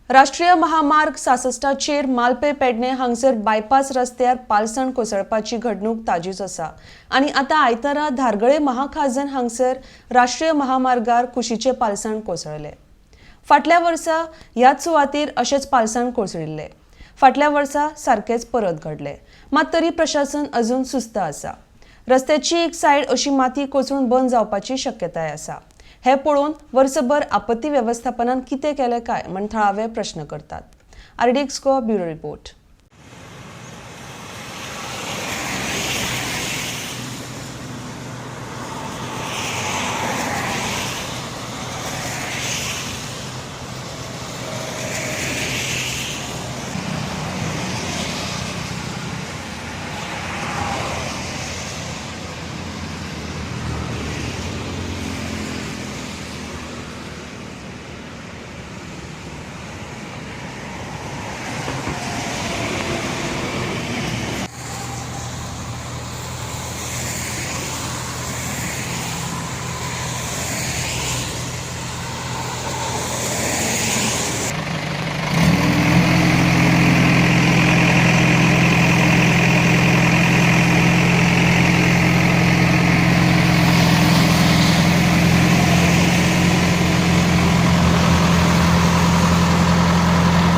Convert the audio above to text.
राष्ट्रीय महामार्ग 66चेर मालपे पेडणे हांगसर बायपास रस्त्यार पालसण कोसळपाची घडणूक ताजीच आसा आनी आतां आयतारा धारगळे महाखाजन हांगसर राष्ट्रीय महामार्गार कुशीचे पालसण कोसळले. फाटल्या वर्सा ह्याच सुवातेर अशेंच पालसण कोसळिल्लें. फाटल्या वर्सा सारकेंच परत घडलें. मात तरी प्रशासन अजून सुस्त आसा. रस्त्याची एक सायड अशी माती कोसळून बंद जावपाची शक्यताय आसा. हे पळोवन वर्सभर आपत्ती वेवस्थापनान कितें केलें काय म्हण थळावे प्रश्न करतात. RDX Goa, bureau report.